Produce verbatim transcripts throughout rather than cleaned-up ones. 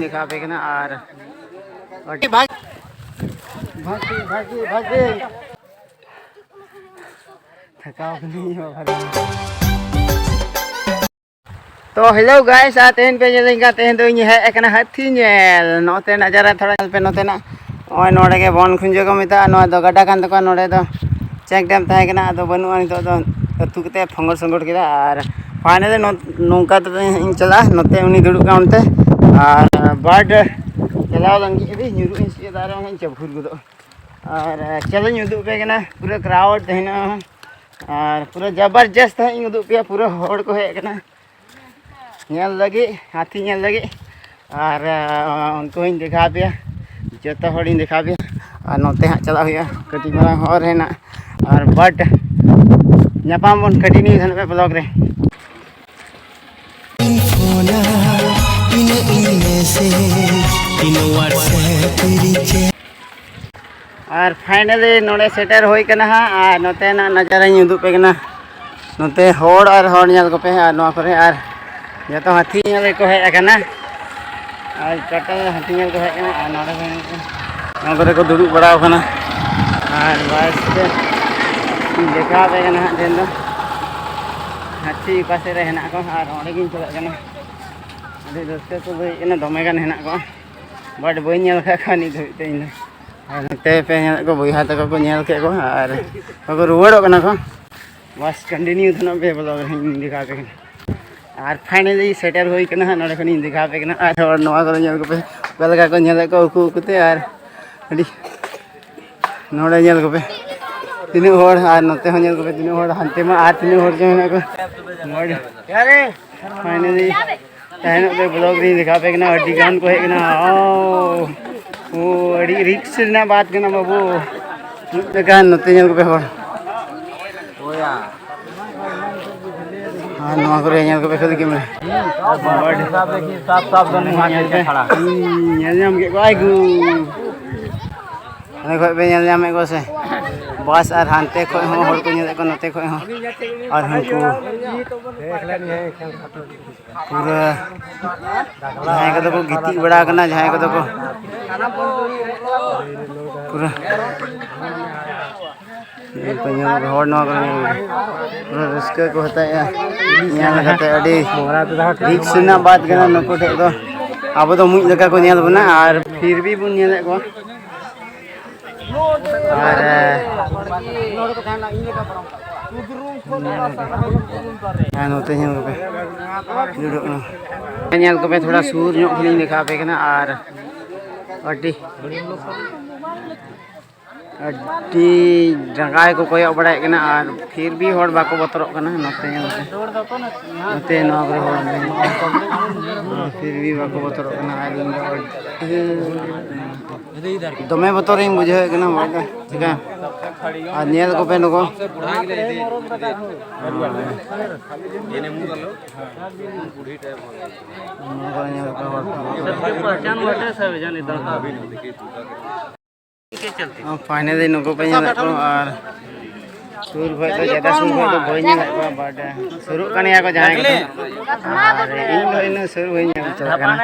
ᱫᱮᱠᱷᱟᱣ ᱟᱯᱮ ᱠᱟᱱᱟ᱾ ᱟᱨ ᱟᱹᱰᱤ ᱵᱷᱟᱜᱽ ᱵᱷᱟᱜᱽ ᱵᱷᱟᱜᱽ ᱵᱷᱟᱜᱽ ᱛᱷᱟᱠᱟᱣ ᱠᱟᱹᱱᱟᱹᱧ ᱵᱟᱵᱟ ᱨᱮ᱾ ᱛᱚ hello guys, ᱟᱨ ᱛᱮᱦᱮᱧ ᱯᱮ ᱧᱮᱞᱤᱧ ᱠᱟᱱ, ᱛᱮᱦᱮᱧ ᱫᱚ ᱤᱧ ᱦᱮᱡ ᱟᱠᱟᱱᱟ ᱦᱟᱹᱛᱤ ᱧᱮᱞ᱾ ᱱᱚᱛᱮ ᱱᱟᱡᱟᱨᱟ ᱛᱷᱚᱲᱟ ᱧᱮᱞ ᱯᱮ, ᱱᱚᱛᱮᱱᱟᱜ ᱱᱚᱜᱼᱚᱭ ᱱᱚᱰᱮ ᱜᱮ ᱵᱚᱱ ᱠᱷᱩᱸᱡᱟᱹ ᱠᱚ ᱢᱮᱛᱟᱜᱼᱟ᱾ ᱱᱚᱣᱟ ᱫᱚ ᱜᱟᱰᱟ ᱠᱟᱱ ᱛᱟᱠᱚᱣᱟ᱾ ᱱᱚᱰᱮ ᱫᱚ check dam ᱛᱟᱦᱮᱸ ᱠᱟᱱᱟ, ᱟᱫᱚ ᱵᱟᱹᱱᱩᱜᱼᱟ, ᱱᱤᱛᱚᱜ ᱫᱚ ᱟᱹᱛᱩ ᱠᱟᱛᱮ ᱯᱷᱚᱝᱜᱚᱲ ᱥᱚᱝᱜᱚᱲ ᱠᱮᱫᱟ᱾ ᱟᱨ finally ᱱᱚ- ᱱᱚᱝᱠᱟ ᱛᱮᱫᱚ ᱤᱧ ᱪᱟᱞᱟᱜᱼᱟ, ᱱᱚᱛᱮ ᱩᱱᱤ ᱫᱩᱲᱩᱵ ᱠᱟᱱᱟ ᱚᱱᱛᱮ, ᱟᱨ bird ᱪᱟᱞᱟᱣ ᱞᱮᱱ ᱜᱮ ᱡᱩᱫᱤ ᱧᱩᱨᱩᱜ ᱤᱧ ᱪᱮᱫ ᱫᱟᱨᱮ ᱦᱚᱸ ᱤᱧ ᱪᱟᱹᱵᱷᱩᱨ ᱜᱚᱫᱚᱜᱼᱟ᱾ ᱟᱨ ᱪᱚᱞᱚᱧ ᱩᱫᱩᱜ ᱯᱮ ᱠᱟᱱᱟ, ᱯᱩᱨᱟᱹ crowd ᱛᱟᱦᱮᱱᱟ, ᱟᱨ ᱯᱩᱨᱟᱹ ᱡᱟᱵᱟᱨᱡᱚᱥᱛ ᱦᱟᱸᱜ ᱤᱧ ᱩᱫᱩᱜ ᱯᱮᱭᱟ, ᱯᱩᱨᱟᱹ ᱦᱚᱲ ᱠᱚ ᱦᱮᱡ ᱟᱠᱟᱱᱟ ᱧᱮᱞ ᱞᱟᱹᱜᱤᱫ, ᱦᱟᱹᱛᱤ ᱧᱮᱞ ᱞᱟᱹᱜᱤᱫ᱾ ᱟᱨ ᱟᱸ, ᱩᱱᱠᱩ ᱦᱚᱸᱧ ᱫᱮᱠᱷᱟᱣ ᱟᱯᱮᱭᱟ, ᱡᱚᱛᱚ ᱦᱚᱲᱤᱧ ᱫᱮᱠᱷᱟᱣ ᱟᱯᱮᱭᱟ᱾ ᱟᱨ ᱱᱚᱛᱮ ᱦᱟᱸᱜ ᱪᱟᱞᱟᱜ ᱦᱩᱭᱩᱜᱼᱟ, ᱠᱟᱹᱴᱤᱡ ᱢᱟᱨᱟᱝ ᱦᱚᱨ ᱦᱮᱱᱟᱜ᱾ ᱟᱨ but ᱧᱟᱯᱟᱢ ᱵᱚᱱ continue ᱛᱟᱦᱮᱱ ᱯᱮ vlog ᱨᱮ᱾ ᱯᱷᱳᱱᱟ, ᱛᱤᱱᱟᱹᱜ ᱤᱧ message, ᱛᱤᱱᱟᱹᱜ WhatsApp ᱨᱮ chat᱾ ᱟᱨ finally ᱱᱚᱰᱮ ᱥᱮᱴᱮᱨ ᱦᱩᱭ ᱠᱟᱱᱟ ᱦᱟᱸᱜ, ᱟᱨ ᱱᱚᱛᱮᱱᱟᱜ ᱱᱟᱡᱟᱨᱟᱧ ᱩᱫᱩᱜ ᱯᱮ ᱠᱟᱱᱟ᱾ ᱱᱚᱛᱮ ᱦᱚᱲ ᱟᱨ ᱦᱚᱲ ᱧᱮᱞ ᱠᱚᱯᱮ, ᱟᱨ ᱱᱚᱣᱟ ᱠᱚᱨᱮ ᱟᱨ ᱡᱚᱛᱚ ᱦᱟᱹᱛᱤ ᱧᱮᱞ ᱜᱮᱠᱚ ᱦᱮᱡ ᱟᱠᱟᱱᱟ᱾ ᱟᱨ total ᱦᱟᱹᱛᱤ ᱧᱮᱞ ᱠᱚ ᱦᱮᱡ ᱟᱠᱟᱱᱟ, ᱟᱨ ᱱᱚᱰᱮ ᱠᱚ ᱱᱚᱣᱟ ᱠᱚᱨᱮ ᱠᱚ ᱫᱩᱲᱩᱵ ᱵᱟᱲᱟ ᱟᱠᱟᱱᱟ᱾ ᱟᱨ ᱵᱟᱥ ᱛᱮ ᱫᱮᱠᱷᱟᱣ ᱟᱯᱮ ᱠᱟᱱᱟ ᱦᱟᱸᱜ ᱛᱮᱦᱮᱧ ᱫᱚ ᱦᱟᱹᱛᱤ ᱚᱠᱟ ᱥᱮᱫ ᱨᱮ ᱦᱮᱱᱟᱜ ᱠᱚᱣᱟ, ᱟᱨ ᱚᱸᱰᱮ ᱜᱤᱧ ᱪᱟᱞᱟᱜ ᱠᱟᱱᱟ᱾ ᱟᱹᱰᱤ ᱨᱟᱹᱥᱠᱟᱹ ᱠᱚ ᱞᱟᱹᱭᱮᱫ ᱠᱟᱱᱟ, ᱫᱚᱢᱮ ᱜᱟᱱ ᱦᱮᱱᱟᱜ ᱠᱚᱣᱟ, but ᱵᱟᱹᱧ ᱧᱮᱞ ᱟᱠᱟᱫ ᱠᱚᱣᱟ ᱱᱤᱛ ᱫᱷᱟᱹᱵᱤᱡ ᱛᱮ ᱤᱧ ᱫᱚ᱾ ᱟᱨ ᱱᱚᱛᱮ ᱯᱮ ᱧᱮᱞᱮᱫ ᱠᱚ, ᱵᱚᱭᱦᱟ ᱛᱟᱠᱚ ᱠᱚ ᱧᱮᱞ ᱠᱮᱫ ᱠᱚᱣᱟ ᱟᱨ ᱠᱚ ᱨᱩᱣᱟᱹᱲᱚᱜ ᱠᱟᱱᱟ ᱠᱚ᱾ ᱵᱟᱥ continue ᱫᱚ ᱱᱟᱜ ᱯᱮ ᱵᱚᱞᱚ ᱨᱮ ᱤᱧ ᱫᱮᱠᱷᱟᱣ ᱟᱯᱮ ᱠᱟᱱᱟ᱾ ᱟᱨ finally ᱥᱮᱴᱮᱨ ᱦᱩᱭ ᱠᱟᱱᱟ ᱦᱟᱸᱜ, ᱱᱚᱰᱮ ᱠᱷᱚᱱᱤᱧ ᱫᱮᱠᱷᱟᱣ ᱟᱯᱮ ᱠᱟᱱᱟ᱾ ᱟᱨ ᱦᱚᱲ ᱱᱚᱣᱟ ᱠᱚᱨᱮ ᱧᱮᱞ ᱠᱚᱯᱮ, ᱚᱠᱟ ᱞᱮᱠᱟ ᱠᱚ ᱧᱮᱞᱮᱫ ᱠᱚᱣᱟ ᱩᱠᱩ ᱩᱠᱩᱛᱮ᱾ ᱟᱨ ᱟᱹᱰᱤ ᱱᱚᱰᱮ ᱧᱮᱞ ᱠᱚᱯᱮ ᱛᱤᱱᱟᱹᱜ ᱦᱚᱲ, ᱟᱨ ᱱᱚᱛᱮ ᱦᱚᱸ ᱧᱮᱞ ᱠᱚᱯᱮ ᱛᱤᱱᱟᱹᱜ ᱦᱚᱲ, ᱦᱟᱱᱛᱮ ᱢᱟ ᱟᱨ ᱛᱤᱱᱟᱹᱜ ᱦᱚᱲ ᱪᱚᱝ ᱦᱮᱱᱟᱜ ᱠᱚᱣᱟ᱾ ᱦᱚᱲ finally ᱛᱟᱦᱮᱱᱚᱜ ᱯᱮ, vlog ᱨᱤᱧ ᱫᱮᱠᱷᱟᱣ ᱟᱯᱮ ᱠᱟᱱᱟ, ᱟᱹᱰᱤ ᱜᱟᱱ ᱠᱚ ᱦᱮᱡ ᱠᱟᱱᱟ᱾ ᱳ, ᱳ, ᱟᱹᱰᱤ risk ᱨᱮᱱᱟᱜ ᱵᱟᱛ ᱠᱟᱱᱟ ᱵᱟᱹᱵᱩ᱾ ᱢᱤᱫ ᱞᱮᱠᱟᱱ ᱱᱚᱛᱮ ᱧᱮᱞ ᱠᱚᱯᱮ ᱦᱚᱲ᱾ ᱟᱨ ᱱᱚᱣᱟ ᱠᱚᱨᱮ ᱧᱮᱞ ᱠᱚᱯᱮ ᱠᱷᱟᱹᱞᱤ camera᱾ ᱥᱟᱯ ᱥᱟᱯ ᱧᱮᱞ ᱯᱮ᱾ ᱦᱩᱸ, ᱧᱮᱞ ᱧᱟᱢ ᱠᱮᱫ ᱠᱚᱣᱟᱭ ᱜᱩ᱾ ᱚᱸᱰᱮ ᱠᱷᱚᱡ ᱯᱮ ᱧᱮᱞ ᱧᱟᱢᱮᱫ ᱠᱚᱣᱟ ᱥᱮ? ᱵᱟᱥ ᱟᱨ ᱦᱟᱱᱛᱮ ᱠᱷᱚᱡ ᱦᱚᱸ ᱦᱚᱲ ᱠᱚ ᱧᱮᱞᱮᱫ ᱠᱚᱣᱟ, ᱱᱚᱛᱮ ᱠᱷᱚᱡ ᱦᱚᱸ᱾ ᱟᱨ ᱦᱟᱱᱠᱩ ᱯᱩᱨᱟᱹ ᱡᱟᱦᱟᱸᱭ ᱠᱚᱫᱚ ᱠᱚ ᱜᱤᱛᱤᱡ ᱵᱟᱲᱟ ᱟᱠᱟᱱᱟ, ᱡᱟᱦᱟᱸᱭ ᱠᱚᱫᱚ ᱠᱚ ᱯᱩᱨᱟᱹ ᱧᱮᱞ ᱯᱮ, ᱧᱮᱞ ᱯᱮ, ᱦᱚᱲ ᱱᱚᱣᱟ ᱠᱚᱨᱮ ᱧᱮᱞ ᱯᱮ᱾ ᱯᱩᱨᱟᱹ ᱨᱟᱹᱥᱠᱟᱹ ᱠᱚ ᱦᱟᱛᱟᱣᱮᱫᱼᱟ᱾ ᱧᱮᱞ ᱠᱟᱛᱮ ᱟᱹᱰᱤ ᱨᱤᱠᱥ ᱨᱮᱱᱟᱜ ᱵᱟᱛ ᱠᱟᱱᱟ᱾ ᱱᱩᱠᱩ ᱴᱷᱮᱡ ᱫᱚ ᱟᱵᱚ ᱫᱚ ᱢᱩᱡ ᱞᱮᱠᱟ ᱠᱚ ᱧᱮᱞ ᱵᱚᱱᱟ, ᱟᱨ ᱯᱷᱤᱨ ᱵᱷᱤ ᱵᱚᱱ ᱧᱮᱞᱮᱫ ᱠᱚᱣᱟ᱾ ᱟᱨ ᱟᱨ ᱱᱚᱛᱮ ᱧᱮᱞ ᱠᱚᱯᱮ, ᱫᱩᱲᱩᱵ ᱠᱟᱱᱟ᱾ ᱧᱮᱞ ᱠᱚᱯᱮ, ᱛᱷᱚᱲᱟ ᱥᱩᱨ ᱧᱚᱜ ᱠᱷᱚᱱᱤᱧ ᱫᱮᱠᱷᱟᱣ ᱟᱯᱮ ᱠᱟᱱᱟ᱾ ᱟᱨ ᱟᱹᱰᱤ ᱟᱹᱰᱤ ᱡᱟᱸᱜᱟ ᱜᱮᱠᱚ ᱠᱚᱭᱚᱜ ᱵᱟᱲᱟᱭᱮᱫ ᱠᱟᱱᱟ, ᱟᱨ ᱯᱷᱤᱨ ᱵᱷᱤ ᱦᱚᱲ ᱵᱟᱠᱚ ᱵᱚᱛᱚᱨᱚᱜ ᱠᱟᱱᱟ᱾ ᱱᱚᱛᱮ ᱧᱮᱞ ᱯᱮ, ᱱᱚᱛᱮ ᱱᱚᱣᱟ ᱠᱚᱨᱮ ᱦᱚᱲ ᱢᱮᱱᱟᱜ ᱠᱚᱣᱟ, ᱯᱷᱤᱨ ᱵᱷᱤ ᱵᱟᱠᱚ ᱵᱚᱛᱚᱨᱚᱜ ᱠᱟᱱᱟ᱾ ᱟᱨ ᱤᱧ ᱫᱚ ᱟᱹᱰᱤ ᱫᱚᱢᱮ ᱵᱚᱛᱚᱨᱤᱧ ᱵᱩᱡᱷᱟᱹᱣᱮᱫ ᱠᱟᱱᱟ, ᱵᱟᱰᱟᱭ ᱪᱤᱠᱟ᱾ ᱟᱨ ᱧᱮᱞ ᱠᱚᱯᱮ ᱱᱩᱠᱩ, ᱱᱚᱣᱟ ᱠᱚᱨᱮ ᱧᱮᱞ ᱠᱚᱯᱮ ᱦᱚᱲ ᱠᱚ᱾ ᱯᱷᱟᱭᱱᱟᱞᱤ ᱱᱩᱠᱩ ᱯᱮ ᱧᱮᱞᱮᱫ ᱠᱚᱣᱟ, ᱟᱨ ᱥᱩᱨ ᱠᱷᱚᱡ ᱫᱚ, ᱡᱟᱫᱟ ᱥᱩᱨ ᱠᱷᱚᱡ ᱫᱚ ᱵᱟᱹᱧ ᱧᱮᱞᱮᱫ ᱠᱚᱣᱟ, but ᱥᱩᱨᱩᱜ ᱠᱟᱱ ᱜᱮᱭᱟ ᱠᱚ ᱡᱟᱦᱟᱸᱭ ᱠᱚᱫᱚ, ᱟᱨ ᱤᱧ ᱫᱚ ᱤᱱᱟᱹᱜ ᱥᱩᱨ ᱵᱟᱹᱧ ᱧᱮᱞ ᱦᱚᱪᱚ ᱠᱟᱱᱟ᱾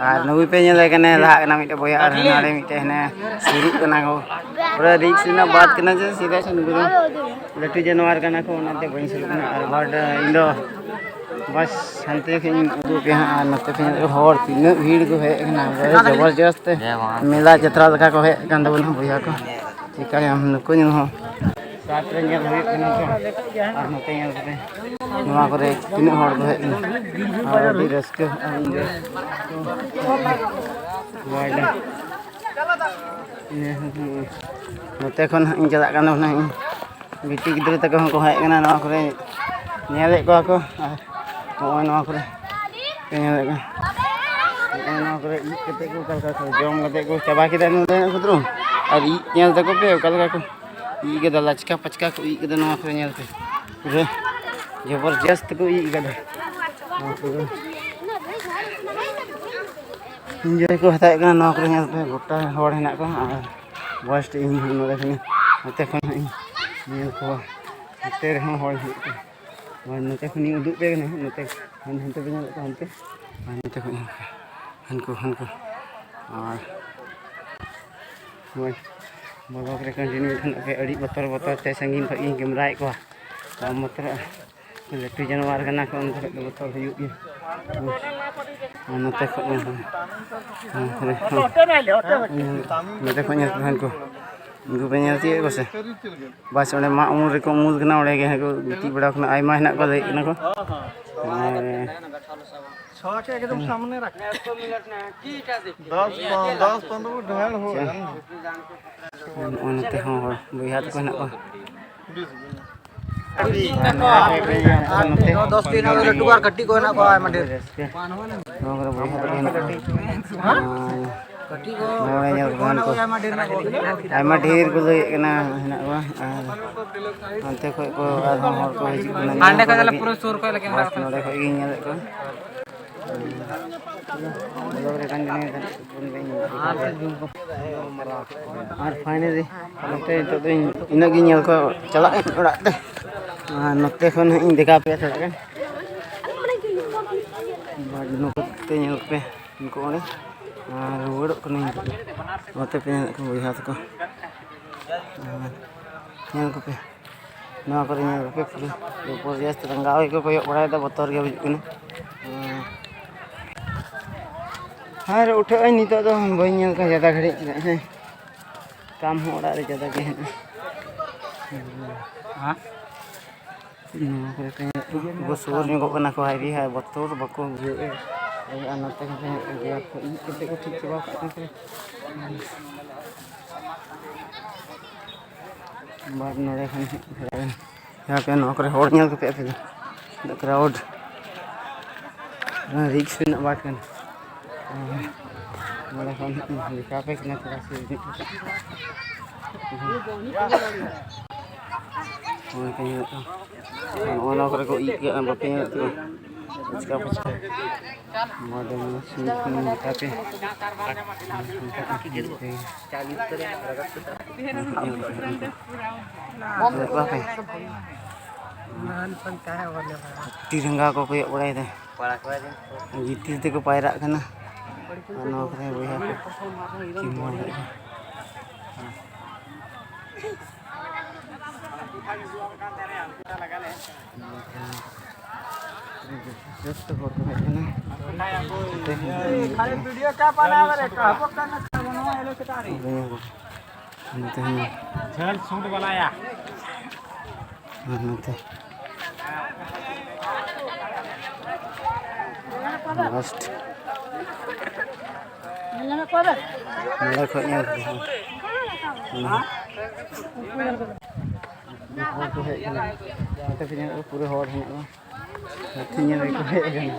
ᱟᱨ ᱱᱩᱭ ᱯᱮ ᱧᱮᱞᱮ ᱠᱟᱱᱟ, ᱞᱟᱦᱟᱜ ᱠᱟᱱᱟ ᱢᱤᱫᱴᱮᱡ ᱵᱚᱭᱦᱟ, ᱟᱨ ᱱᱟᱲᱮ ᱢᱤᱫᱴᱮᱡ ᱦᱮᱱᱟᱭᱟ, ᱥᱩᱨᱩᱜ ᱠᱟᱱᱟ ᱠᱚ᱾ ᱯᱩᱨᱟᱹ ᱨᱤᱠᱥ ᱨᱮᱱᱟᱜ ᱵᱟᱛ ᱠᱟᱱᱟ ᱡᱮ ᱥᱤᱫᱷᱟ ᱥᱮ ᱱᱩᱠᱩ ᱫᱚ ᱞᱟᱹᱴᱩ ᱡᱟᱱᱣᱟᱨ ᱠᱟᱱᱟ ᱠᱚ, ᱚᱱᱟᱛᱮ ᱵᱟᱹᱧ ᱥᱩᱨᱩᱜ ᱠᱟᱱᱟ᱾ ᱟᱨ but ᱤᱧ ᱫᱚ ᱵᱟᱥ ᱦᱟᱱᱛᱮ ᱠᱷᱚᱡ ᱤᱧ ᱩᱫᱩᱜ ᱯᱮᱭᱟ ᱦᱟᱸᱜ᱾ ᱟᱨ ᱱᱚᱛᱮ ᱠᱷᱚᱡ ᱦᱚᱲ ᱛᱤᱱᱟᱹᱜ ᱵᱷᱤᱲ ᱠᱚ ᱦᱮᱡ ᱟᱠᱟᱱᱟ, ᱯᱩᱨᱟᱹ ᱡᱚᱵᱚᱨᱡᱚᱥᱛ ᱢᱮᱞᱟ ᱡᱟᱛᱨᱟ ᱞᱮᱠᱟ ᱠᱚ ᱦᱮᱡ ᱟᱠᱟᱱ ᱛᱟᱵᱚᱱᱟ ᱵᱚᱭᱦᱟ ᱠᱚ᱾ ᱪᱤᱠᱟᱹᱭᱟᱢ, ᱱᱩᱠᱩ ᱧᱮᱞ ᱦᱚᱸ ᱥᱟᱛ ᱨᱮ ᱧᱮᱞ ᱦᱩᱭᱩᱜ ᱠᱟᱱᱟ ᱛᱚ᱾ ᱟᱨ ᱱᱚᱛᱮ ᱧᱮᱞ ᱠᱟᱛᱮ ᱱᱚᱣᱟ ᱠᱚᱨᱮ ᱛᱤᱱᱟᱹᱜ ᱦᱚᱲ ᱠᱚ ᱦᱮᱡ ᱮᱱᱟ, ᱟᱨ ᱟᱹᱰᱤ ᱨᱟᱹᱥᱠᱟᱹ ᱟᱨ enjoy᱾ ᱱᱚᱛᱮ ᱠᱷᱚᱱ ᱦᱟᱸᱜ ᱤᱧ ᱪᱟᱞᱟᱜ ᱠᱟᱱ ᱛᱟᱵᱚᱱᱟ᱾ ᱤᱧ ᱵᱤᱴᱤ ᱜᱤᱫᱽᱨᱟᱹ ᱛᱟᱠᱚ ᱦᱚᱸᱠᱚ ᱦᱮᱡ ᱟᱠᱟᱱᱟ ᱱᱚᱣᱟ ᱠᱚᱨᱮ, ᱧᱮᱞᱮᱫ ᱠᱚᱣᱟ ᱠᱚ᱾ ᱟᱨ ᱱᱚᱜᱼᱚᱭ ᱱᱚᱣᱟ ᱠᱚᱨᱮ ᱯᱮ ᱧᱮᱞᱮᱫ ᱠᱟᱱᱟ, ᱱᱚᱜᱼᱚᱭ ᱱᱚᱣᱟ ᱠᱚᱨᱮ ᱤᱡ ᱠᱟᱛᱮ ᱠᱚ ᱚᱠᱟ ᱞᱮᱠᱟ ᱠᱚ ᱡᱚᱢ ᱠᱟᱛᱮ ᱠᱚ ᱪᱟᱵᱟ ᱠᱮᱫᱟ ᱱᱚᱰᱮ ᱠᱷᱩᱫᱽᱨᱚ᱾ ᱟᱨ ᱤᱡ ᱧᱮᱞ ᱛᱟᱠᱚ ᱯᱮ ᱚᱠᱟ ᱞᱮᱠᱟ ᱠᱚ ᱤᱡ ᱠᱟᱫᱟ, ᱞᱟᱪᱠᱟ ᱯᱟᱪᱠᱟ ᱠᱚ ᱤᱡ ᱠᱟᱫᱟ᱾ ᱱᱚᱣᱟ ᱠᱚᱨᱮ ᱧᱮᱞ ᱯᱮ, ᱯᱩᱨᱟᱹ ᱡᱚᱵᱚᱨᱡᱚᱥᱛ ᱠᱚ ᱤᱡ ᱠᱟᱫᱟ᱾ ᱱᱚᱣᱟ ᱠᱚᱨᱮ enjoy ᱠᱚ ᱦᱟᱛᱟᱣᱮᱫ ᱠᱟᱱᱟ᱾ ᱱᱚᱣᱟ ᱠᱚᱨᱮ ᱧᱮᱞ ᱯᱮ, ᱜᱚᱴᱟ ᱦᱚᱲ ᱦᱮᱱᱟᱜ ᱠᱚᱣᱟ᱾ ᱟᱨ ᱵᱚᱭᱮᱥ ᱴᱷᱮᱡ ᱤᱧ ᱱᱚᱰᱮ ᱠᱷᱚᱱᱤᱧ ᱱᱚᱛᱮ ᱠᱷᱚᱱ ᱦᱟᱸᱜ ᱤᱧ ᱧᱮᱞ ᱠᱚᱣᱟ, ᱱᱚᱛᱮ ᱨᱮᱦᱚᱸ ᱦᱚᱲ ᱦᱩᱭᱩᱜ ᱠᱟᱱᱟ᱾ ᱟᱨ ᱱᱚᱛᱮ ᱠᱷᱚᱱᱤᱧ ᱩᱫᱩᱜ ᱯᱮ ᱠᱟᱱᱟ ᱦᱟᱸᱜ, ᱱᱚᱛᱮ ᱦᱟᱱ-, ᱦᱟᱱᱛᱮ ᱯᱮ ᱧᱮᱞᱮᱫ ᱠᱚᱣᱟ, ᱦᱟᱱᱛᱮ, ᱟᱨ ᱱᱚᱛᱮ ᱠᱷᱚᱱ ᱦᱟᱱᱠᱩ, ᱦᱟᱱᱠᱩ, ᱟᱨ ᱱᱚᱜᱼᱚᱭ vlog ᱨᱮ continue ᱛᱟᱦᱮᱱ ᱯᱮ᱾ ᱟᱹᱰᱤ ᱵᱚᱛᱚᱨ ᱵᱚᱛᱚᱨ ᱛᱮ ᱥᱟᱺᱜᱤᱧ ᱠᱷᱚᱱ ᱜᱤᱧ ᱠᱮᱢᱨᱟᱭᱮᱫ ᱠᱚᱣᱟ, ᱵᱟᱢ ᱵᱚᱛᱚᱨᱚᱜᱼᱟ᱾ ᱞᱟᱹᱴᱩ ᱡᱟᱱᱣᱟᱨ ᱠᱟᱱᱟ ᱠᱚ, ᱩᱱᱠᱩ ᱴᱷᱮᱱ ᱫᱚ ᱵᱚᱛᱚᱨ ᱦᱩᱭᱩᱜ ᱜᱮᱭᱟ᱾ ᱟᱨ ᱱᱚᱛᱮ ᱠᱷᱚᱱ ᱧᱮᱞ ᱯᱮ, ᱱᱚᱛᱮ ᱠᱷᱚᱱ ᱧᱮᱞ ᱯᱮ ᱦᱟᱱᱠᱩ, ᱩᱱᱠᱩ ᱯᱮ ᱧᱮᱞ ᱛᱤᱭᱳᱜ ᱠᱚ ᱥᱮ? ᱵᱟᱥ, ᱚᱸᱰᱮ ᱢᱟᱜ ᱩᱢᱩᱞ ᱨᱮᱠᱚ ᱩᱢᱩᱞ ᱠᱟᱱᱟ, ᱚᱸᱰᱮ ᱜᱮ ᱦᱟᱸᱜ ᱠᱚ ᱜᱤᱛᱤᱡ ᱵᱟᱲᱟ ᱠᱟᱱᱟ, ᱟᱭᱢᱟ ᱦᱮᱱᱟᱜ ᱠᱚᱣᱟ, ᱫᱮᱡ ᱠᱟᱱᱟ ᱠᱚ᱾ ᱟᱨ ᱥᱚ ᱟᱪᱪᱷᱟ, ᱮᱠᱫᱚᱢ ᱥᱟᱢᱱᱮ ᱨᱟᱠᱷ᱾ ᱫᱚᱥ ᱯᱚᱱ-, ᱫᱚᱥ ᱯᱚᱱᱨᱚ ᱰᱷᱮᱨ ᱦᱳᱭ᱾ ᱱᱚᱜᱼᱚᱭ ᱱᱚᱛᱮ ᱦᱚᱸ ᱦᱚᱲ ᱵᱚᱭᱦᱟ ᱛᱟᱠᱚ ᱦᱮᱱᱟᱜ ᱠᱚᱣᱟ᱾ ᱟᱨ ᱱᱚᱛᱮ ᱫᱚᱥ ᱛᱤᱱ ᱦᱚᱲ ᱞᱟᱹᱴᱩ ᱠᱚ ᱟᱨ ᱠᱟᱹᱴᱤᱡ ᱠᱚ ᱦᱮᱱᱟᱜ ᱠᱚᱣᱟ ᱟᱭᱢᱟ ᱰᱷᱮᱨ᱾ ᱨᱟᱹᱥᱠᱟᱹ᱾ ᱱᱚᱣᱟ ᱠᱚᱨᱮ ᱵᱚᱭᱦᱟ ᱛᱟᱠᱚ ᱦᱮᱱᱟᱜ ᱠᱚᱣᱟ᱾ ᱟᱨ ᱠᱟᱹᱴᱤᱡ ᱠᱚ ᱱᱚᱜᱼᱚᱭ ᱧᱮᱞ ᱠᱚ ᱦᱟᱱ ᱠᱚ᱾ ᱟᱭᱢᱟ ᱰᱷᱮᱨ ᱠᱚ ᱞᱟᱹᱭᱮᱫ ᱠᱟᱱᱟ ᱦᱮᱱᱟᱜ ᱠᱚᱣᱟ᱾ ᱟᱨ ᱦᱟᱱᱛᱮ ᱠᱷᱚᱡ ᱠᱚ ᱟᱨᱦᱚᱸ ᱦᱚᱲ ᱠᱚ ᱦᱤᱡᱩᱜ ᱠᱟᱱᱟ ᱧᱮᱞ ᱦᱟᱸᱰᱮ ᱠᱚ ᱠᱷᱚᱡ ᱫᱚ ᱞᱟᱹᱜᱤᱫ᱾ ᱯᱩᱨᱟᱹ ᱥᱩᱨ ᱠᱷᱚᱡ ᱞᱮ ᱠᱮᱢᱮᱨᱟ ᱵᱟᱥ, ᱠᱟᱜ ᱠᱟᱱᱟ᱾ ᱱᱚᱰᱮ ᱠᱷᱚᱡ ᱜᱤᱧ ᱧᱮᱞᱮᱫ ᱠᱚᱣᱟ᱾ ᱟᱨ finally ᱱᱚᱛᱮ ᱱᱤᱛᱚᱜ ᱫᱚ ᱤᱧ ᱤᱱᱟᱹᱜ ᱜᱤᱧ ᱧᱮᱞ ᱠᱚᱣᱟ, ᱪᱟᱞᱟᱜ ᱟᱹᱧ ᱚᱲᱟᱜ ᱛᱮ᱾ ᱟᱨ ᱱᱚᱛᱮ ᱠᱷᱚᱱ ᱦᱟᱸᱜ ᱤᱧ ᱫᱮᱠᱷᱟᱣ ᱟᱯᱮᱭᱟ ᱛᱷᱚᱲᱟ ᱜᱟᱱ᱾ ᱟᱨ ᱱᱚᱛᱮ ᱧᱮᱞ ᱯᱮ, ᱩᱱᱠᱩ ᱚᱸᱰᱮ᱾ ᱟᱨ ᱨᱩᱣᱟᱹᱲᱚᱜ ᱠᱟᱹᱱᱟᱹᱧ ᱱᱤᱛᱚᱜ ᱫᱚ᱾ ᱱᱚᱛᱮ ᱯᱮ ᱧᱮᱞᱮᱫ ᱠᱚᱣᱟ ᱵᱚᱭᱦᱟ ᱛᱟᱠᱚ᱾ ᱟᱨ ᱧᱮᱞ ᱠᱚᱯᱮ᱾ ᱱᱚᱣᱟ ᱠᱚᱨᱮ ᱧᱮᱞ ᱠᱚᱯᱮ ᱯᱩᱨᱟᱹ ᱡᱚᱵᱚᱨᱫᱚᱥᱛ ᱨᱟᱸᱜᱟᱣ ᱜᱮᱠᱚ ᱠᱚᱭᱚᱜ ᱵᱟᱲᱟᱭᱮᱫᱟ, ᱵᱚᱛᱚᱨ ᱜᱮ ᱵᱩᱡᱩᱜ ᱠᱟᱱᱟ᱾ ᱟᱨ ᱩᱴᱷᱟᱹᱜ ᱟᱹᱧ ᱱᱤᱛᱚᱜ ᱫᱚ, ᱵᱟᱹᱧ ᱧᱮᱞ ᱠᱚᱣᱟ ᱡᱟᱫᱟ ᱜᱷᱟᱹᱲᱤᱡ, ᱪᱮᱫᱟᱜ ᱥᱮ ᱠᱟᱢ ᱦᱚᱸ ᱚᱲᱟᱜ ᱨᱮ ᱡᱟᱫᱟ ᱜᱮ ᱦᱮᱱᱟᱜᱼᱟ᱾ ᱦᱮᱸ? ᱱᱚᱣᱟ ᱠᱚᱨᱮ ᱠᱚ ᱧᱮᱞᱚᱜ ᱠᱟᱱᱟ᱾ ᱩᱱᱠᱩ ᱥᱩᱨ ᱧᱚᱜᱚᱜ ᱠᱟᱱᱟ ᱠᱚ, ᱦᱟᱭ ᱨᱮ ᱦᱟᱭ, ᱵᱚᱛᱚᱨ ᱵᱟᱠᱚ ᱵᱩᱡᱷᱟᱹᱣᱮᱫᱼᱟ᱾ ᱟᱨ ᱱᱚᱛᱮ ᱠᱷᱚᱱ ᱠᱚ ᱧᱮᱞᱚᱜ ᱠᱟᱱᱟ, ᱤᱡ ᱠᱟᱛᱮ ᱠᱚ ᱴᱷᱤᱠ ᱪᱟᱵᱟ ᱠᱟᱜ ᱠᱟᱱᱟ ᱠᱚ᱾ ᱵᱟᱴ ᱱᱚᱰᱮ ᱠᱷᱚᱱ ᱦᱮᱡ ᱫᱟᱲᱮᱭᱟᱜᱼᱟ᱾ ᱧᱮᱞ ᱯᱮ, ᱱᱚᱣᱟ ᱠᱚᱨᱮ ᱦᱚᱲ ᱧᱮᱞ ᱠᱟᱛᱮ ᱟᱯᱮ ᱫᱚ ᱩᱱᱟᱹᱜ crowd᱾ ᱨᱤᱠᱥ ᱨᱮᱱᱟᱜ ᱵᱟᱴ ᱠᱟᱱᱟ᱾ ᱱᱚᱰᱮ ᱠᱷᱚᱱ ᱫᱮᱠᱷᱟᱣ ᱯᱮ ᱠᱟᱱᱟ ᱛᱷᱚᱲᱟ ᱥᱩᱨ ᱧᱚᱜ ᱠᱟᱛᱮ᱾ ᱱᱚᱜᱼᱚᱭ ᱯᱮ ᱧᱮᱞᱮᱫ ᱠᱟᱱᱟ᱾ ᱱᱚᱜᱼᱚ ᱱᱚᱣᱟ ᱠᱚᱨᱮ ᱠᱚ ᱤᱡ ᱠᱟᱜᱼᱟ, ᱵᱟᱯᱮ ᱧᱮᱞᱮᱫ ᱠᱚᱣᱟ? ᱯᱷᱩᱪᱠᱟ ᱯᱷᱩᱪᱠᱟ᱾ ᱵᱚᱰᱮ ᱢᱚᱡᱽ ᱥᱤᱢ ᱠᱚ ᱢᱮᱛᱟ ᱯᱮ᱾ ᱛᱤᱨᱮᱸᱜᱟ ᱠᱚ ᱠᱚᱭᱚᱜ ᱵᱟᱲᱟᱭᱮᱫᱟ᱾ ᱜᱤᱛᱤᱞ ᱛᱮᱠᱚ ᱯᱟᱭᱨᱟᱜ ᱠᱟᱱᱟ᱾ ᱟᱨ ᱱᱚᱣᱟ ᱠᱚᱨᱮ ᱵᱚᱭᱦᱟ ᱠᱚ ᱪᱩᱢᱟᱹᱲᱟ ᱠᱟᱜ ᱠᱚᱣᱟ᱾ ᱡᱚᱛᱚ ᱦᱚᱲ ᱠᱚ ᱦᱮᱡ ᱠᱟᱱᱟ᱾ ᱱᱚᱛᱮ ᱦᱚᱸ ᱱᱚᱛᱮ ᱦᱚᱸ᱾ ᱟᱨ ᱱᱚᱛᱮ ᱞᱟᱥᱴ᱾ ᱱᱚᱰᱮ ᱠᱷᱚᱡ ᱧᱮᱞ ᱯᱮ ᱦᱟᱸᱜ᱾ ᱦᱚᱲ ᱠᱚ ᱦᱮᱡ ᱠᱟᱱᱟ᱾ ᱱᱚᱛᱮ ᱯᱮ ᱧᱮᱞᱮᱫ ᱠᱚᱣᱟ, ᱯᱩᱨᱟᱹ ᱦᱚᱲ ᱦᱮᱱᱟᱜ ᱠᱚᱣᱟ᱾ ᱦᱟᱹᱛᱤ ᱧᱮᱞ ᱜᱮᱠᱚ ᱦᱮᱡ ᱟᱠᱟᱱᱟ᱾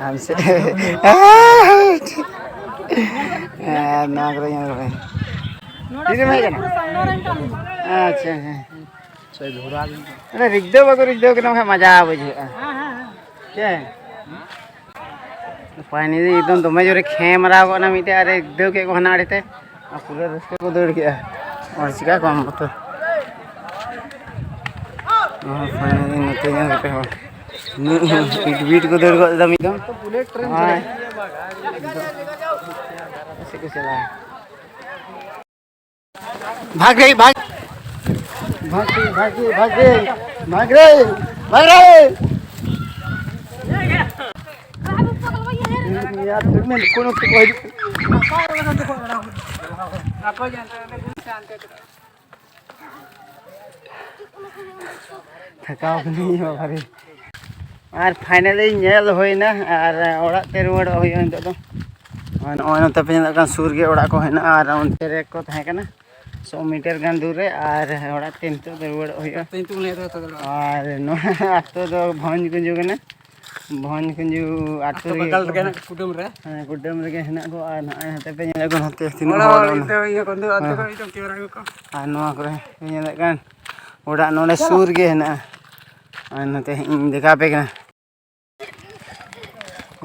ᱟᱢ ᱥᱮᱫ᱾ ᱦᱮᱸ, ᱱᱚᱣᱟ ᱠᱚᱨᱮ ᱧᱮᱞ ᱠᱚ ᱯᱮ᱾ ᱛᱤᱨᱮᱢ ᱦᱮᱡ ᱠᱟᱱᱟ? ᱟᱪᱪᱷᱟ, ᱦᱮᱸ᱾ ᱟᱨᱮ, ᱨᱤᱠᱫᱟᱹᱣ ᱵᱟᱠᱚ ᱨᱤᱠᱫᱟᱹᱣ ᱠᱟᱱᱟ, ᱵᱟᱠᱷᱟᱱ ᱢᱟᱡᱟ ᱵᱩᱡᱷᱟᱹᱜᱼᱟ᱾ ᱪᱮᱫ? ᱯᱷᱟᱭᱱᱟᱞᱤ ᱮᱠᱫᱚᱢ ᱫᱚᱢᱮ ᱡᱳᱨᱮ ᱠᱷᱮᱢ ᱢᱟᱨᱟᱣ ᱜᱚᱫ ᱮᱱᱟ ᱢᱤᱫᱴᱮᱡ, ᱟᱨᱮ ᱨᱤᱠᱫᱟᱹᱣ ᱠᱮᱫ ᱠᱚ ᱦᱟᱱᱟ ᱟᱲᱮ ᱛᱮ᱾ ᱟᱨ ᱯᱩᱨᱟᱹ ᱨᱟᱹᱥᱠᱟᱹ ᱠᱚ ᱫᱟᱹᱲ ᱠᱮᱜᱼᱟ᱾ ᱟᱨ ᱪᱤᱠᱟ ᱠᱚᱣᱟᱢ ᱵᱚᱛᱚᱨ? ᱚ, ᱯᱷᱟᱭᱱᱟᱞᱤ ᱱᱚᱛᱮ ᱧᱮᱞ ᱠᱟᱛᱮ ᱦᱚᱸ᱾ ᱩᱱᱟᱹᱜ ᱤᱴ ᱵᱤᱴ ᱠᱚ ᱫᱟᱹᱲ ᱜᱚᱫ ᱮᱫᱟ ᱢᱤᱫ ᱫᱚᱢ᱾ ᱦᱳᱭ᱾ ᱥᱮᱫ ᱠᱚ ᱪᱟᱞᱟᱜᱼᱟ᱾ ᱵᱷᱟᱜᱽ ᱨᱮ, ᱵᱷᱟᱜᱽ᱾ ᱵᱷᱟᱜᱽ ᱨᱮ, ᱵᱷᱟᱜᱽ ᱨᱮ, ᱵᱷᱟᱜᱽ ᱨᱮ, ᱵᱷᱟᱜᱽ ᱨᱮ᱾ ᱭᱟᱨ, ᱛᱩᱢᱮ ᱠᱳᱱᱳ ᱠᱚ ᱦᱤᱡᱩᱜ ᱠᱟᱱᱟ᱾ ᱛᱷᱟᱠᱟᱣ ᱠᱟᱹᱱᱟᱹᱧ ᱵᱟᱵᱟ ᱨᱮ᱾ ᱟᱨ ᱯᱷᱟᱭᱱᱟᱞᱤ ᱧᱮᱞ ᱦᱩᱭᱱᱟ, ᱟᱨ ᱚᱲᱟᱜ ᱛᱮ ᱨᱩᱣᱟᱹᱲᱚᱜ ᱦᱩᱭᱩᱜᱼᱟ ᱱᱤᱛᱚᱜ ᱫᱚ᱾ ᱟᱨ ᱱᱚᱜᱼᱚᱭ ᱱᱚᱛᱮ ᱯᱮ ᱧᱮᱞᱚᱜ ᱠᱟᱱ, ᱥᱩᱨ ᱜᱮ ᱚᱲᱟᱜ ᱠᱚ ᱦᱮᱱᱟᱜᱼᱟ, ᱟᱨ ᱚᱱᱛᱮ ᱨᱮ ᱠᱚ ᱛᱟᱦᱮᱸ ᱠᱟᱱᱟ᱾ ᱥᱚ ᱢᱤᱴᱟᱨ ᱜᱟᱱ ᱫᱩᱨ ᱨᱮ, ᱟᱨ ᱚᱲᱟᱜ ᱛᱮ ᱱᱤᱛᱚᱜ ᱫᱚ ᱨᱩᱣᱟᱹᱲᱚᱜ ᱦᱩᱭᱩᱜᱼᱟ᱾ ᱟᱨ ᱱᱚᱣᱟ ᱟᱛᱳ ᱫᱚ ᱵᱷᱚᱸᱡᱽ ᱠᱩᱧᱡᱩ ᱠᱟᱱᱟ᱾ ᱵᱷᱚᱸᱡᱽ ᱠᱩᱧᱡᱩ ᱟᱛᱳ ᱨᱮᱜᱮ ᱵᱟᱜᱟᱞ ᱠᱚ, ᱨᱮᱜᱮ ᱦᱮᱱᱟᱜ ᱠᱩᱰᱟᱹᱢ ᱨᱮ᱾ ᱦᱮᱸ, ᱠᱩᱰᱟᱹᱢ ᱨᱮᱜᱮ ᱦᱮᱱᱟᱜ ᱠᱚᱣᱟ᱾ ᱟᱨ ᱱᱚᱜᱼᱚᱭ ᱱᱚᱛᱮ ᱯᱮ ᱧᱮᱞᱮᱫ ᱠᱚ, ᱱᱚᱛᱮ ᱛᱤᱱᱟᱹᱜ ᱦᱚᱲ ᱦᱚᱲ ᱚᱱᱟ᱾ ᱤᱧ ᱫᱚ ᱤᱭᱟᱹ ᱠᱚ, ᱩᱱᱫᱩ ᱟᱛᱳ ᱦᱮᱸ᱾ ᱠᱚ ᱤᱧ ᱫᱚ ᱠᱮᱢᱮᱨᱟ ᱠᱚ᱾ ᱟᱨ ᱱᱚᱣᱟ ᱠᱚᱨᱮ ᱯᱮ ᱧᱮᱞᱮᱫ ᱠᱟᱱ, ᱚᱲᱟᱜ ᱱᱚᱰᱮ ᱥᱩᱨ ᱜᱮ ᱦᱮᱱᱟᱜᱼᱟ᱾ ᱟᱨ ᱱᱚᱛᱮ ᱤᱧ ᱫᱮᱠᱷᱟᱣ ᱟᱯᱮ ᱠᱟᱱᱟ᱾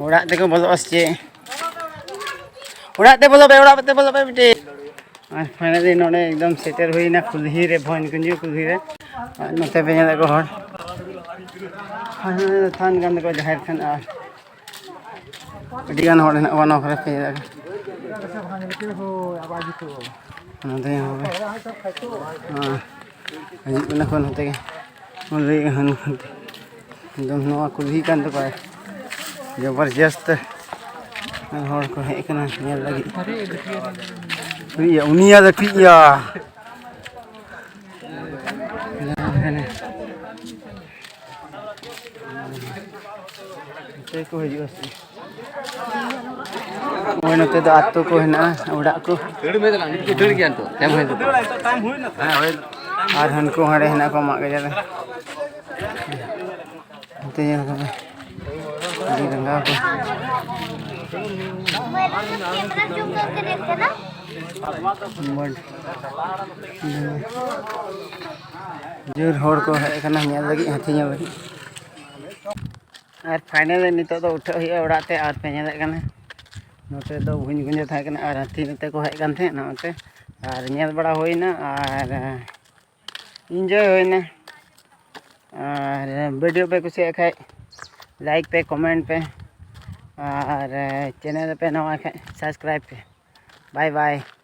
ᱚᱲᱟᱜ ᱛᱮᱠᱚ ᱵᱚᱞᱚᱜᱼᱟ ᱥᱮ ᱪᱮᱫ? ᱚᱲᱟᱜ ᱛᱮ ᱵᱚᱞᱚ ᱯᱮ, ᱚᱲᱟᱜ ᱛᱮ ᱵᱚᱞᱚ ᱯᱮ ᱵᱤᱴᱤ᱾ ᱟᱨ finally ᱱᱚᱰᱮ ᱮᱠᱫᱚᱢ ᱥᱮᱴᱮᱨ ᱦᱩᱭᱱᱟ ᱠᱩᱞᱦᱤ ᱨᱮ, ᱵᱷᱚᱸᱡᱽ ᱠᱩᱧᱡᱩ ᱠᱩᱞᱦᱤ ᱨᱮ᱾ ᱟᱨ ᱱᱚᱛᱮ ᱯᱮ ᱧᱮᱞᱮᱫ ᱠᱚ ᱦᱚᱲ, ᱦᱟᱱᱟ ᱛᱷᱟᱱ ᱠᱟᱱ ᱛᱟᱠᱚᱣᱟ ᱡᱟᱦᱮᱨ ᱛᱷᱟᱱ, ᱟᱨ ᱟᱹᱰᱤ ᱜᱟᱱ ᱦᱚᱲ ᱦᱮᱱᱟᱜ ᱠᱚᱣᱟ ᱱᱚᱣᱟ ᱠᱚᱨᱮ ᱯᱮ ᱧᱮᱞᱮᱫ ᱠᱚᱣᱟ᱾ ᱱᱚᱛᱮ ᱦᱚᱸ ᱦᱮᱸ, ᱦᱤᱡᱩᱜ ᱠᱟᱱᱟ ᱠᱚ ᱱᱚᱛᱮ ᱜᱮ᱾ ᱞᱟᱹᱭ ᱦᱟᱱ ᱮᱠᱫᱚᱢ ᱱᱚᱣᱟ ᱠᱩᱞᱦᱤ ᱠᱟᱱ ᱛᱟᱠᱚᱣᱟ, ᱡᱚᱵᱚᱨᱡᱚᱥᱛ ᱦᱚᱲ ᱠᱚ ᱦᱮᱡ ᱟᱠᱟᱱᱟ ᱧᱮᱞ ᱞᱟᱹᱜᱤᱫ᱾ ᱴᱷᱤᱠ ᱜᱮᱭᱟ, ᱩᱱᱤᱭᱟᱜ ᱫᱚ ᱴᱷᱤᱠ ᱜᱮᱭᱟ᱾ ᱱᱚᱛᱮ ᱠᱚ ᱦᱤᱡᱩᱜᱼᱟ ᱥᱮ? ᱱᱚᱜᱼᱚᱭ ᱱᱚᱛᱮ ᱫᱚ ᱟᱹᱛᱩ ᱠᱚ ᱦᱮᱱᱟᱜᱼᱟ, ᱚᱲᱟᱜ ᱠᱚ᱾ ᱫᱟᱹᱲ ᱢᱮ ᱫᱟᱞᱟᱝ, ᱱᱤᱛᱚᱜ ᱠᱚ ᱫᱟᱹᱲ ᱜᱮᱭᱟ ᱱᱤᱛᱚᱜ᱾ ᱴᱟᱭᱤᱢ ᱦᱩᱭ ᱱᱟ᱾ ᱦᱮᱸ, ᱦᱩᱭ ᱱᱟ᱾ ᱟᱨ ᱦᱟᱱᱠᱩ ᱦᱟᱸᱰᱮ ᱦᱮᱱᱟᱜ ᱠᱚᱣᱟ ᱢᱟᱜ ᱜᱟᱡᱟᱲ ᱨᱮ᱾ ᱱᱚᱛᱮ ᱧᱮᱞ ᱠᱚᱢᱮ᱾ ᱟᱹᱰᱤ ᱨᱟᱸᱜᱟᱣ ᱠᱚ᱾ ᱡᱳᱨ ᱦᱚᱲ ᱠᱚ ᱦᱮᱡ ᱟᱠᱟᱱᱟ ᱧᱮᱞ ᱞᱟᱹᱜᱤᱫ, ᱦᱟᱹᱛᱤ ᱧᱮᱞ ᱞᱟᱹᱜᱤᱫ᱾ ᱟᱨ finally ᱱᱤᱛᱚᱜ ᱫᱚ ᱩᱴᱷᱟᱹᱜ ᱦᱩᱭᱩᱜᱼᱟ ᱚᱲᱟᱜ ᱛᱮ᱾ ᱟᱨ ᱯᱮ ᱧᱮᱞᱮᱫ ᱠᱟᱱᱟ, ᱱᱚᱛᱮ ᱫᱚ ᱵᱷᱩᱸᱡ ᱜᱩᱸᱡᱟᱹ ᱛᱟᱦᱮᱸ ᱠᱟᱱᱟ ᱟᱨ ᱦᱟᱹᱛᱤ ᱱᱚᱛᱮ ᱠᱚ ᱦᱮᱡ ᱠᱟᱱ ᱛᱟᱦᱮᱸᱫ ᱱᱚᱛᱮ, ᱟᱨ ᱧᱮᱞ ᱵᱟᱲᱟ ᱦᱩᱭᱱᱟ ᱟᱨ enjoy ᱦᱩᱭᱱᱟ᱾ ᱟᱨ video ᱯᱮ ᱠᱩᱥᱤᱭᱟᱜ ᱠᱷᱟᱡ like ᱯᱮ, comment ᱯᱮ, ᱟᱨ channel ᱨᱮᱯᱮ ᱱᱟᱣᱟ ᱠᱷᱟᱡ subscribe ᱯᱮ᱾ Bye bye.